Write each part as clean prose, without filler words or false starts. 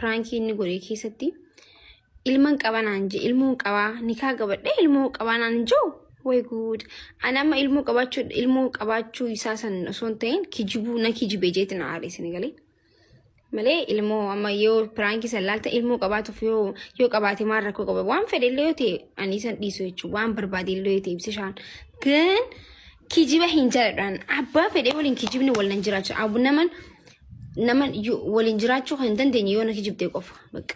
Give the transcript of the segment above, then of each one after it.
Piraankii inni godhe keessatti ilman qaba naan jee ilmoon qabaa nikaa qabadhee ilmoo qabaa naan hin jiru. Way guud. Ani amma ilmoo qabaachuu ilmoo qabaachuu isaa san osoo hin ta'in kijibuu na kijibee jeetti na aare isin galee. Malee ilmoo amma yoo piraankii san laalta ilmoo qabaatuuf yoo yoo qabaate maal rakkoo qaba waan fedhe illee yoo ta'e ani isan dhiisu jechuudha waan barbaade illee yoo ta'e ibsa shaan. Gan kijiba hin jaaladhaan abbaa fedhe waliin kijibni wal nan jiraachuu abu naman naman waliin jiraachuu kan hin dandeenye yoo na kijibde qofa bakka.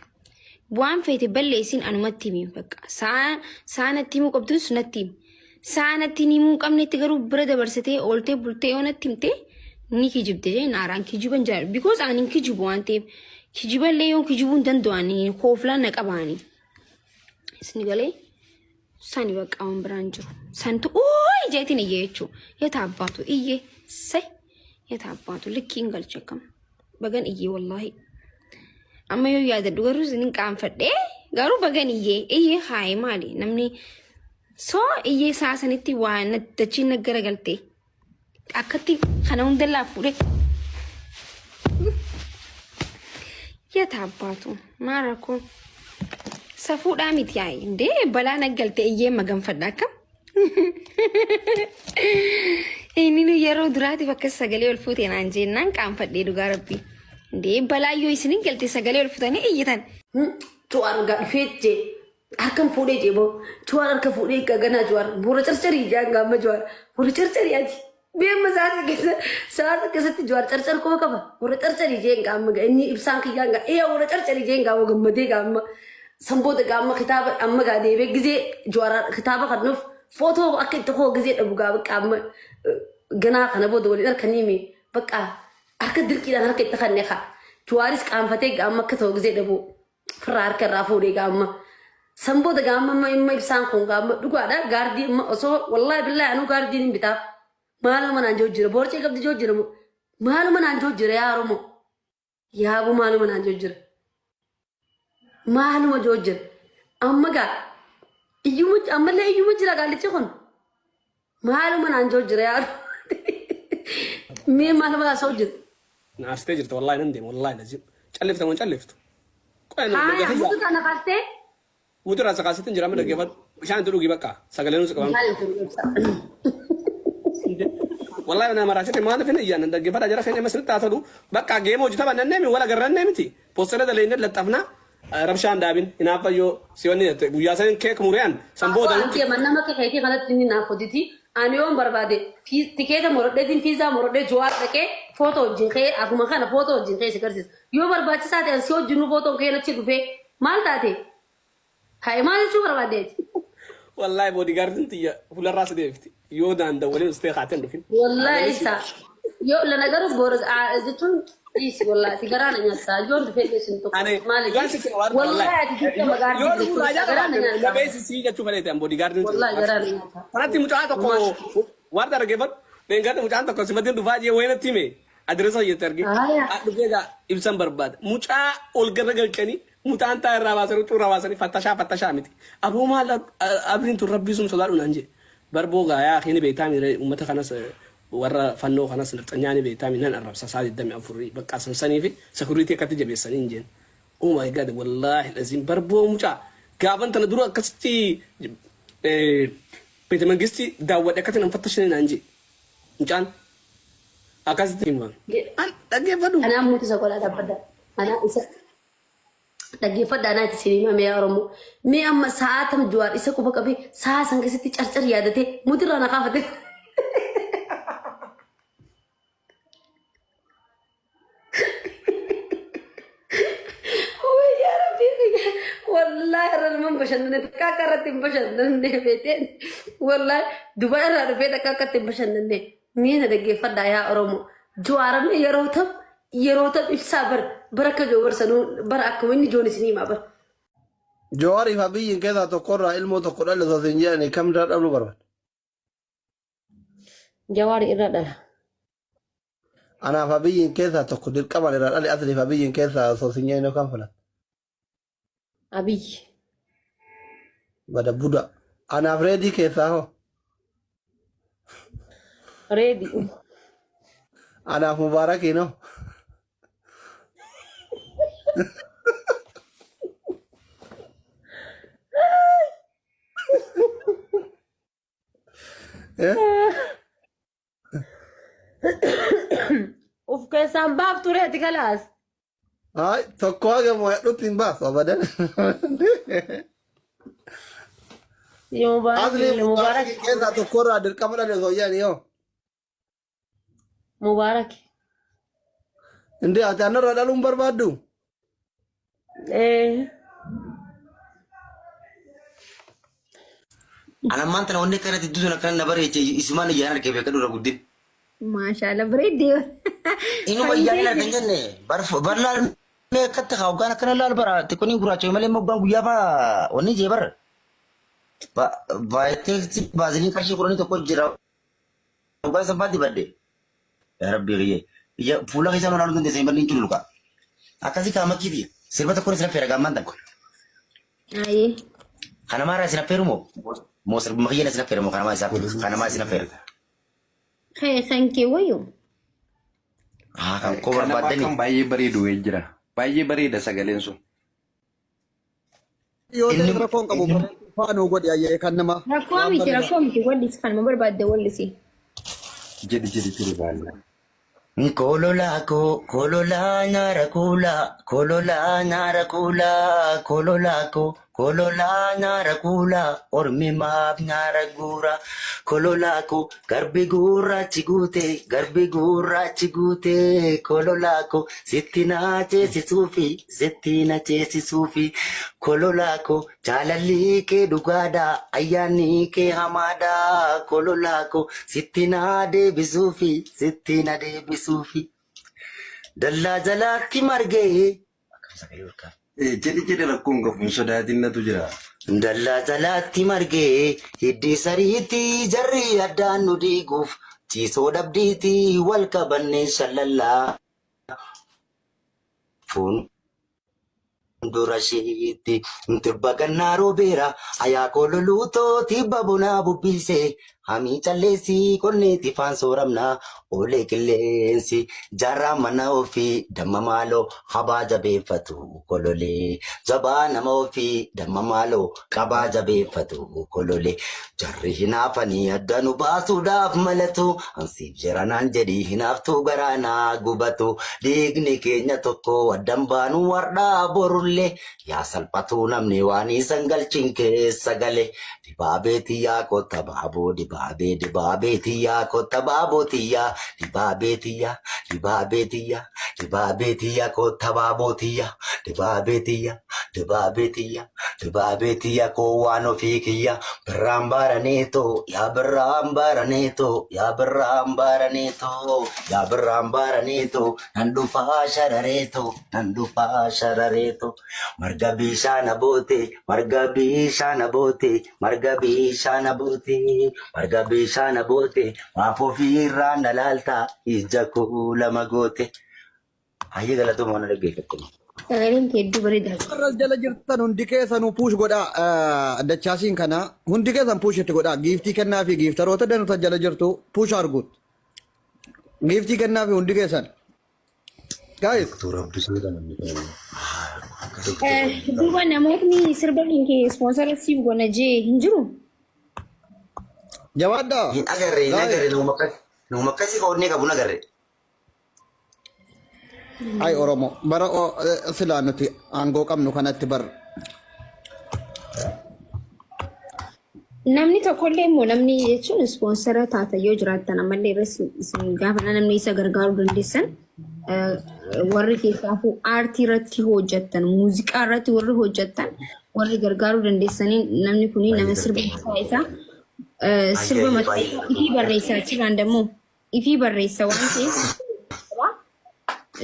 Waan feete balleessiin anumatti himi bakka. Sa'a sa'a natti himuu qabdus natti himi. Sa'a natti hin himuu qabnetti garuu bira dabarsitee ooltee bultee yoo natti himte ni kijibde jee naaraan kijiban jaalladhu. Because ani hin kijibu waan ta'eef kijiballee yoo kijibuu hin danda'u ani kooflaan na qabaani. Isin galee sani bakka waan biraan jiru. Santu ooyi jeetiin iyyee jechuudha. Yata abbaatu iyyee se yata abbaatu likkii hin galchu akkam. Bagan iyyee wallaahi. Amma yoo yaadadhu garuu isinin qaanfadhee garuu bagan iyyee iyyee haaye maali namni soo iyyee isaa sanitti waa dachiin na garagalte akkatti kana hunda laa fuudhee yata abbaatu maal rakkoon safuudhaa miti yaa'i indee balaa naggalte iyyee maganfadha akkam Inni nu yeroo duraatiif akkas sagalee ol fuute naan jennaan qaanfadhee dhugaa rabbii. Indee balaa yoo isin galte sagalee ol fuutanii iyyitan. Cuwaan gaa dhufee jee harkan fuudhee jee boo cuwaan harka fuudhee gaganaa cuwaan buura carcarii jaan gaamma cuwaan buura carcarii ati beemma sa'aati keessa sa'aati keessatti cuwaan carcar kuma qaba buura carcarii jeen gaamma inni ibsaan kiyyaan gaa ee buura carcarii jeen gaamma gammadee gaamma San booda gaa amma kitaaba amma gaa deebee gizee Jawaar kitaaba kan nuuf footoo akka itti koo gizee dhabu gaa bakka amma ganaa kana booda waliin harkanii mi bakka harka dirqiidhaan harka itti kanne kaa Jawaaris qaanfatee gaa amma akka ta'u gizee dhabu firraa harka irraa fuudhee gaa amma san booda gaa amma amma imma ibsaan kun gaa amma dhugaadha gaardii amma osoo wallaahi billaahi anuu gaardiin hin bitaaf maaluma naan jiru jira boorcee qabdi jiru jira maaluma naan jiru jira yaa Oromoo Yaabuu maaluma naan jiru jira. Maaluma jiru jira. Amma gaa iyyuma ammallee iyyuma jira gaallichi kun. Maaluma naan jiru jira yaa. Mee maaluma haasa'u jira. Na aarsitee jirta wallaahi nan deema wallaahi lazim. Callifta moo hin calliftu? Qoy nu Haaya dhaggeeffadhu. mutu kana kaastee. Mutu irraa sakaasitti hin jira amma dhaggeeffadhu. Bishaan itti dhugi bakka sagalee nuus qabamtu. Bishaan itti dhugi ibsa. Wallahi na maraachite maaliif hin iyyaan dhaggeeffadha jara keenya masirratti haa tolu. Bakka geema hojii taphannee mi wala garrannee miti. Postera daleenne laxxafna rabshaan daabin hinaafa yoo si wanni jette guyyaa sanin keek mureen san booda Aboo anti amma nama akka keetii kanatti inni naaf hojjeti. Ani yoon barbaade tikeeta morodheetiin fiizaa morodhee Jawaar dhaqee footoo wajjin ka'ee akkuma kana footoo wajjin ka'ee si garsiisa. Yoo barbaachisaa ta'e si wajjinuu footoon ka'ee achi dhufee maal taate? Haye maal jechuu barbaaddeeti? Wallahi bodyguardin tiyya fuularraa si deebifti. Yoo daan dawwalin ustee kaatee hin dhufin. Wallahi ibsa. Yoo lana garuu boora jechuun dhiisi wallahi ati garaa na nyaatta. Yoon dhufee illee sin tokko. Ani Maaliif? dhugaan sitti waan Wallahi ati dirqama gaardii Yoo dhufuu jechuun raajaa garaa na qabaate nyaatta. na beeksisii jechuu fedheeti an bodyguardin tiyya. Wallahi garaa na nyaatta. Kanatti mucaa tokko waan dhaggeeffadhu. Dheengadda mucaan tokko simatiin dhufaa jee wayinatti hime. Adiresa hojjette arge. Haaya. Dhufee gaa ibsan barbaada. Mucaa ol gara galchanii mucaan taa irraa baasanii huccuu irraa baasanii fattashaa fattashaa miti. Aboo maal abriin tun rabbii sun sodaadhu naan jee. Barboo gaa yaa ni beektaa mi uummata kanas warra fannoo kanas nafxanyaa ni beektaa mi nan arrabsa saa 24 bakka sansanii fi security akkatti jabeessanii hin jeen. Oh my god wallaahi laziim barboo mucaa gaafan tana dura akkasitti beete mangisti daawwadhe akkatti nan fattashine naan jee. Mucaan akkasitti himan. An dhaggeeffadhu. Anaa mutu isa godhaa dhaabbadha. Anaa isa dhaggeeffadha anaa itti isin hima mee Oromoo. Mee amma sa'aa tam Jawaar isa quba qabee sa'aa san keessatti carcar yaadatee mutirraa na kaafate. Wayyaa rabbii kiyya. Wallaahi irra nama hin bashannanne takka akka irratti hin bashannanne beekteen. Wallaahi Dubaay irraa dhufee takka akka itti hin bashannanne. Mee na dhaggeeffadhaa yaa Oromoo. Jawaar amma yeroo tam yeroo tam ibsaa bar bara akka Jawaar sanuu bara akkuma inni joon isin himaa bar. Jawaariif Abiyyiin keessaa tokkorraa ilmoo tokko dhalli osoo siin jedhanii kamirraa dhaluu barbaada? Jawaar irra dhala. Anaaf Abiyyiin keessaa tokko dirqamaan irraa dhali asliif Abiyyiin keessaa osoo siin jedhanii kam filata? Abiyyi. Bada buda. Anaaf reedii keessaa hoo? Reedi. Anaaf Mubaarakiin hoo? Eh? Uf keessaan baaftu reeti kalaas. Ay, tokko haga mo'adhutti hin baasu abadan. Mubaarak Asli mubaarak mubaarak keessaa tokkorraa dirqama dhale osoo jedhanii yoo. mubaarak. Indee ati anarraa dhaluun barbaaddu? Eh. Ana ammaan tana wanni akkanatti duutu akkana na bareeche isumaan iyyaan arge beeka dura guddin. Maashaalla bareeddee. Inuma iyyaan hin argan jenne bar bar laal mee akkatti haa hoggaan akkana laal bara xiqqoon gurraacha malee moggaan guyyaa faa wanni jee bar. Baay'ee baaziliin qarshii 11 jira hoggaan san faa dibadde. Yaa rabbii kiyyee. Ija fuula keessaa nolaaluu dandeessa hin banni hin cululuqa. Akkasii kaa makkii sirba tokkoon isin affeera gaammaan tan. Ayi. Kanamaa irraa isin affeeru moo? Moo sirbuma kiyyeen isin affeera moo kanamaa isaa kanamaa isin affeera? Kan kan kee wayyo. Haa kan koo Kan namaa barbaaddanii. kan baay'ee bareedu wayii jira. Baay'ee bareeda sagaleen sun. Yoo ta'e Inni rakkoon qabu inni faanuu godhi ayyee kan nama Rakkoo waan miti bareeda. rakkoo miti wallisi kanuma barbaadde wallisi. Jedhi jedhi jedhi baay'ee. Kololaa koo kololaa nyaara kuulaa kololaa nyaara kuulaa kololaa koo kololaa nyaara kuulaa ormi maaf nyaara guura kololaa koo garbi gurraachi guute garbi gurraachi guute kololaa koo sitti naa ceesisuufi sitti na ceesisuufi kololaa koo Jaalalli kee dhugaadha, ayyaanni kee hamaadha, kololaa koo sitti na deebisuufi, sitti na deebisuufi. Dallaa jalaatti margee. Akkam sagalee ol kaaf. Eh, Jedhi jedhi rakkoon qabu hin sodaatin natu jira. Dallaa jalaatti margee hiddi sariitti jarri addaan nu diiguuf ciisoo dhabdiitti wal qabannee shallallaa. Fuun dura isheetti tibba gannaa roobeera ayaa kololuutoo tibba bonaa bubbise hamii calleessi qonneetti faan sooramna oolee qilleensi jaarraa mana ofii damma maaloo habaa jabeeffatu kololee jabaa nama ofii damma maaloo qabaa jabeeffatu kololee jarri hinaafanii adda nu baasuudhaaf malatu ansiif jiranaan jedhi hinaaftuu garaa naa gubatu Dhiigni keenya tokko addan baanu wardhaa borullee yaa salphatuu namni waan isan galchin keessa gale dibaabee tiyyaa kotta baaboo dibaabee dibaabee tiyyaa kotta baaboo tiyyaa dibaabee tiyyaa dibaabee tiyyaa dibaabee tiyyaa kotta baaboo tiyyaa dibaabee tiyyaa dibaabee tiyyaa dibaabee tiyyaa koo waan ofii kiyya birraan baaraneetoo yaa birraan baaraneetoo yaa birraan baaraneetoo Yaa birraan baaraneeto nan dhufaa sharareeto nan dhufaa sharareeto marga bishaan aboote marga bishaan aboote marga bishaan aboote marga bishaan aboote maaf ofiirraa na laalta ija koo lama goote. Hayyee galatooma waan na dhaggeeffattaniif. Sagaleen kee hedduu bareeda. Warra jala jirtan hundi keessanuu puush godhaa dachaasiin kana hundi keessan puush itti godhaa giiftii kennaa fi giiftaroota danuta jala jirtu puush arguut. Giiftii kennaa fi hundi keessan. Guys. Doktor Abdusee dha namni kun. Duuba namootni sirba kan kee ispoonsara siif gona jee hin jiru. Jabaadhaa. Hin agarre hin Guys. agarre nama akkasii nama akkasii ka onnee qabu hin agarre. Ay Oromoo bara silaa nuti aangoo qabnu kanatti bar Namni tokkollee immoo namni jechuun ispoonsara taata yoo jiraattan ammallee irra isin gaafana namni isa gargaaruu dandeessan warri keessaafuu aartii irratti hojjettan muuziqaa irratti warri hojjettan warri gargaaruu dandeessanii namni kun nama sirba mataa isaa sirba mataa isaa ifii barreessaa achirraan dammoo ifii barreessa waan ta'eef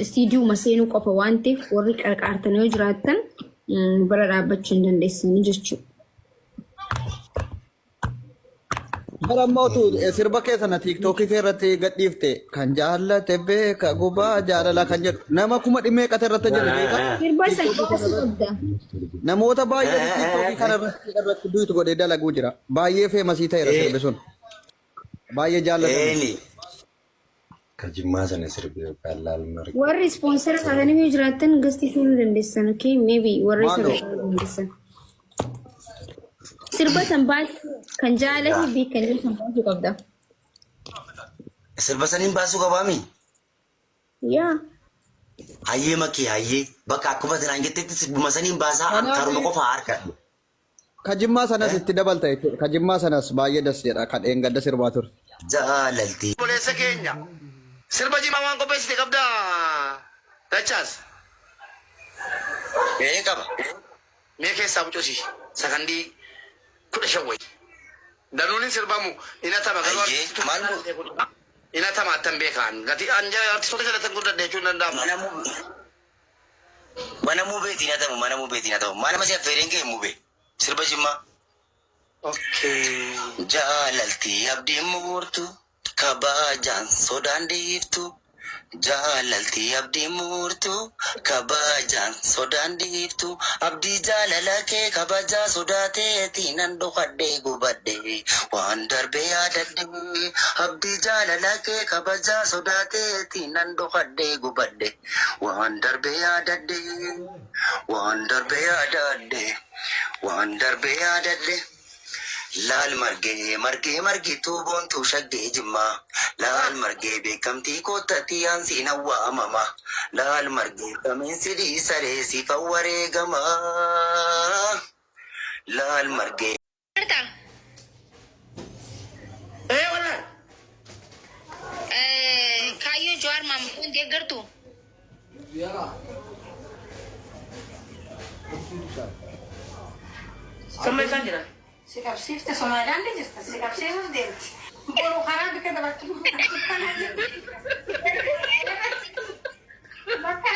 istiidiyuma seenuu qofa waan ta'eef warri qarqaartan yoo jiraattan bira dhaabbachuu hin dandeessanii jechuudha. Bara ammaa utuu sirba kee sana tiiktookii kee irratti gadhiifte kan jaallate beeka gubaa jaalala kan jedhu nama kuma dhimee qata irratti jedhu beeka. Sirba san baasuu qabda. Namoota baay'eetu tiiktookii kana irratti duutu godhee dalaguu jira. Baay'ee feemasii ta'eera sirbi sun. Baay'ee jaallatame. Eeni. Ka jimmaa sana sirbi yookaan laal marge. Warri ispoonsara taatanii yoo jiraattan gastii seenuu dandeessan. Okay, maybe warri isa Maaloo. gargaaruu dandeessan. Sirba san baasuu kan jaalate beekanii san baasuu qabda. Sirba saniin baasuu qabaami? Yaa. Hayyee makii hayyee bakka akkuma tanaan jettetti sirbuma saniin baasaa Kanaaf karuma qofa harkadhu. ka jimmaa sanas itti dabalta jechuudha. Ka jimmaa sanas baay'ee das jedha kan dheengadda sirbaa ture. Jaalalti. Obboleessa keenya sirba jimaa waan qopheessite qabdaa Dachaas? Ee qaba. Mee keessaa bucusi sakandii 15 wayi. Danuun hin sirbamu hin hatama garuu Hayyee artistoota maal bu hin hatama attan beekaan gati an jala artistoota jalatan guddadhe jechuun danda'ama. mana muu mana muubeetiin hatamu mana muubeetiin hatamu maal nama si affeereen kee muube sirba jimmaa. Okay. Jaalalti abdiin murtu kabajaan sodaan dhiiftu. Jaalalti abdiin murtu kabajaan sodaan dhiiftu. Abdii jaalala kee kabajaa sodaateeti nan dhokadhe gubadhe waan darbe yaadadhe. Abdii jaalala kee kabajaa sodaateeti nan dhokadhe gubadhe waan darbe yaadadhe. Waan darbe yaadadhe waan darbe yaadadhe. Laal margee margee margituu boontuu shaggee jimmaa. Laal margee beekamtii koottatti aansiin waamama. Laal margee kamiin sidii saree siifan wareegama. Laal margee. Marta. Ee wallahi. Kaayyoo Jawaar Maammaduun deeggartu. Samma isaan jira. Si qabsiifte Somaaliyaan ni jirta. Si qabsiisuuf deemti. Boru karaa bika dabartu. Bakka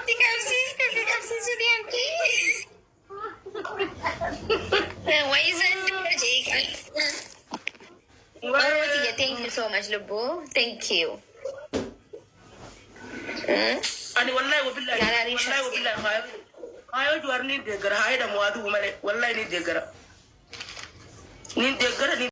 Si qabsiiste si qabsiisuu deemti. Wayizan dura jeeqan. Oromoo thank you so much lubbuu. Thank you. Ani wallahi wabillahi Jaalala wallahi wabillahi haayoo Jawaar ni deeggara haa jedhamu haa du'u malee wallahi ni deeggara. Ni deeggara ni.